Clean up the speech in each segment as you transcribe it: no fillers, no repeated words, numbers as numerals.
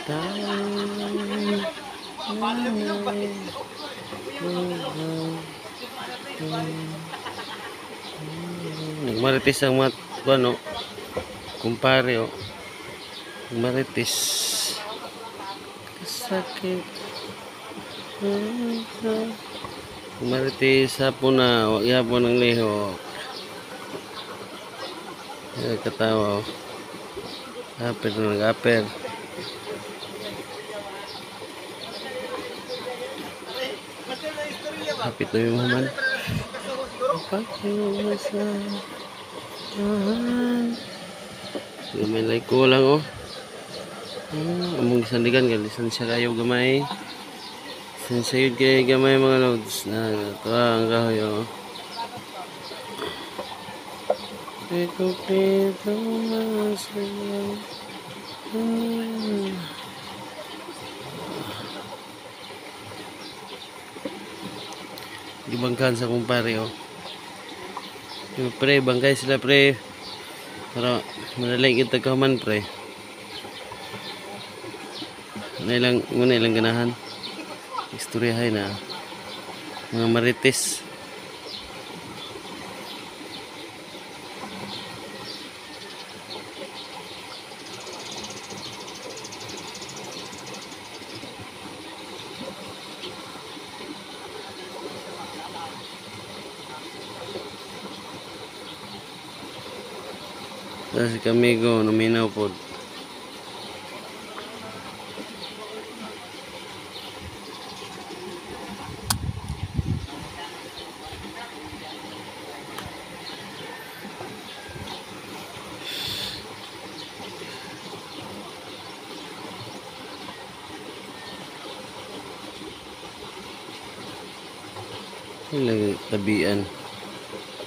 Tayo nagmarites ang mga ano, kumpare oh. Marites. Sakit. Marites hapon na, wag yapon ang lihok. Ay, katawa oh. Aper na nag-aper. Hapit na yung human. Gamay like ko lang oh. Among sandigan kay lisensya kayo gamay. Lisensya yun kay gamay mga lods. Na ito ang kahoy oh. Ito masaya. Gibangkan sa kumpare oh. Pre, bangkay sila pre. Para madali kita kaman pre. Muna ilang ganahan. Istoryahay na. Mga marites. Tapos si kamigo, naminaw po. Ilang tabian.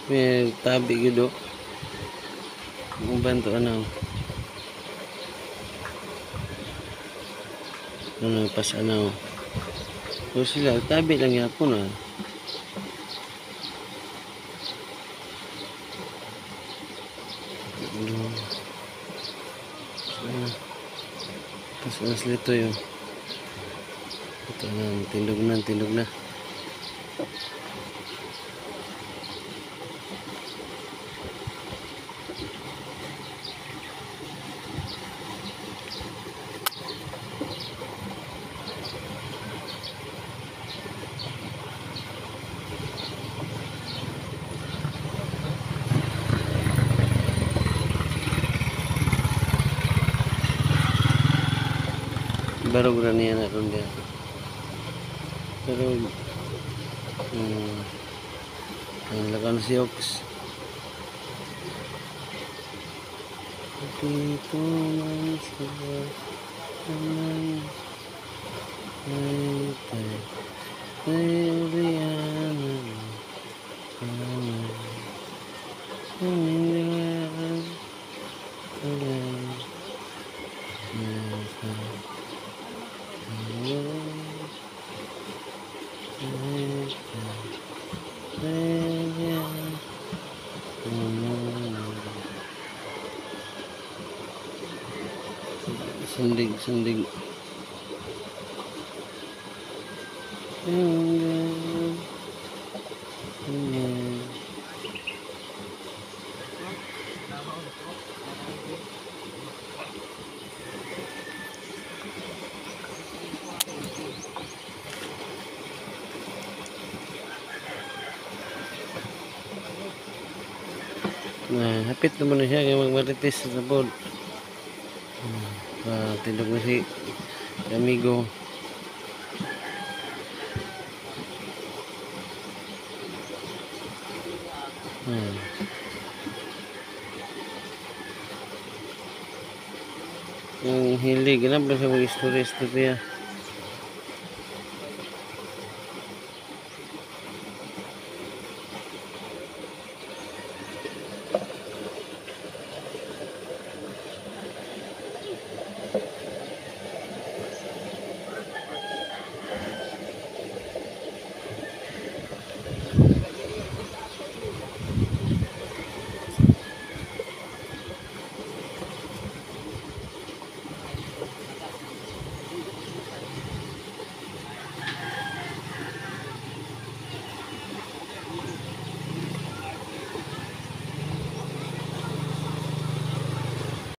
May tabi gito. Ang banto ano. Ano pas ano. Pero sila tabi lang yapon ah. Pas alas lito yun. Ito na, tindog na, tindog na. Barog ra niya na ron diya. Pero ang lakan si Ox. Dito man sila Sandig, sandig. Nah, hapit naman na siya kaya magmarites sa board. Tindog na si amigo. Yung hilig, ganun ba siya mag-istorya-istorya?